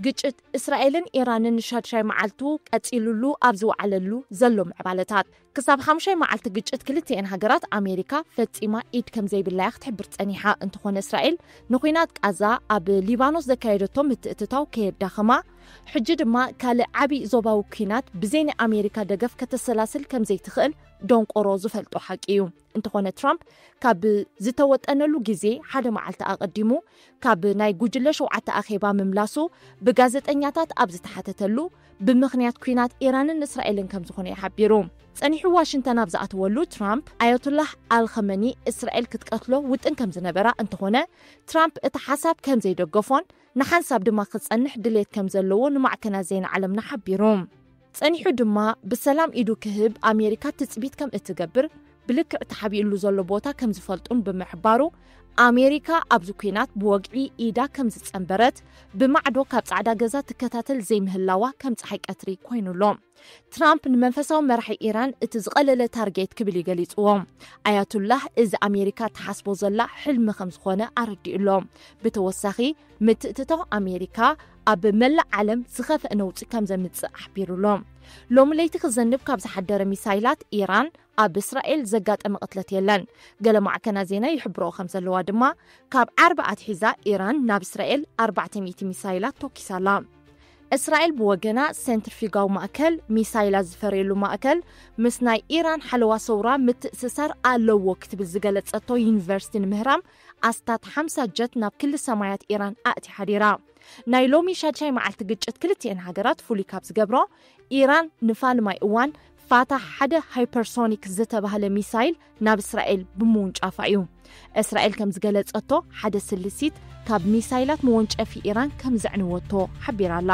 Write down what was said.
ግጭት እስራኤልን ኢራንን ንሻድሻይ መዓልቱ ቀጺሉሉ ኣብ ዝወዓለሉ ዘሎ ምዕባለታት፣ ክሳብ ሓሙሻይ መዓልቲ ግጭት ክልቲኤን ሃገራት ኣሜሪካ ፈጺማ ኢድ ከም ዘይብላያ ክትሕብር ጸኒሓ። እንተኾነ እስራኤል ንኹናት ቃዛ ኣብ ሊባኖስ ዘካየደቶ ምትእትታው ከየዳኸማ፣ ሕጂ ድማ ካልእ ዓቢ ዞባዊ ኲናት ብዘይ ናይ ኣሜሪካ ደገፍ ከተሰላስል ከም ዘይትኽእል ደንቆሮ ዝፈልጦ ሓቂ እዩ። እንተኾነ ትራምፕ ካብ ዝተወጠነሉ ግዜ ሓደ መዓልቲ ኣቐዲሙ ካብ ናይ ጉጅለ ሸውዓተ ኣኼባ ምምላሱ ብጋዜጠኛታት ኣብ ዝተሓተተሉ፣ ብምኽንያት ኲናት ኢራንን እስራኤልን ከም ዝኾነ እዩ ሓቢሩ። ጸኒሑ ዋሽንግተን ኣብ ዝኣተወሉ ትራምፕ፣ ኣያቱላህ ኣልኸመኒ እስራኤል ክትቀትሎ ውጥን ከም ዝነበራ፣ እንተኾነ ትራምፕ እቲ ሓሳብ ከም ዘይደገፎን ንሓንሳብ ድማ ክጸንሕ ድሌት ከም ዘለዎ ንማዕከናት ዜና ዓለምና ሓቢሩ። ጸኒሑ ድማ ብሰላም ኢዱ ክህብ ኣሜሪካ ትጽቢት ከም እትገብር፣ ብልክዕ ተሓቢእሉ ዘሎ ቦታ ከም ዝፈልጡን ብምሕባሩ፣ ኣሜሪካ ኣብዚ ኲናት ብወግዒ ኢዳ ከም ዝጸንበረት፣ ብማዕዶ ካብ ጻዕዳ ገዛ ትከታተል ዘይምህላዋ ከም ጸሓይ ቀትሪ ኮይኑሎ። ትራምፕ ንመንፈሳዊ መራሒ ኢራን እቲ ዝቐለለ ታርጌት ክብል እዩ ገሊጽዎ። ኣያቱላህ እዚ ኣሜሪካ ትሓስቦ ዘላ ሕልሚ ከም ዝኾነ ኣረዲኡሎ። ብተወሳኺ፣ ምትእትታው ኣሜሪካ ኣብ መላእ ዓለም ዝኸፍአ ነውጺ ከም ዘምጽእ ኣሕቢሩሎ። ሎሚ ለይቲ ክዘንብ ካብ ዝሓደረ ሚሳይላት ኢራን ኣብ እስራኤል ዘጋጠመ ቅትለት የለን። ገለ ማዕከናት ዜና ይሕብርኦ ከም ዘለዋ ድማ፣ ካብ ዓርቢ ኣትሒዛ ኢራን ናብ እስራኤል ኣርባዕተ ሚእቲ ሚሳይላት ተኩሳላ። እስራኤል ብወገና፣ ሴንትሪፊጋዊ ማእከል፣ ሚሳይላት ዝፈርየሉ ማእከል፣ ምስ ናይ ኢራን ሓለዋ ሰውራ ምትእስሳር ኣለዎ ክትብል ዝገለጸቶ ዩኒቨርሲቲ ንምህራም ኣስታት ሓምሳ ጀት ናብ ክሊ ሰማያት ኢራን ኣእትያ ሓዲራ። ናይ ሎሚ ሻድሻይ መዓልቲ ግጭት ክልቲኤን ሃገራት ፍሉይ ካብ ዝገብሮ፣ ኢራን ንፋልማይ እዋን ፋታሕ ሓደ ሃይፐርሶኒክ ዝተባህለ ሚሳይል ናብ እስራኤል ብምውንጫፋ እዩ። እስራኤል ከም ዝገለጸቶ፣ ሓደ ስልሲት ካብ ሚሳይላት መወንጨፊ ኢራን ከም ዘዕንወቶ ሓቢራ ኣላ።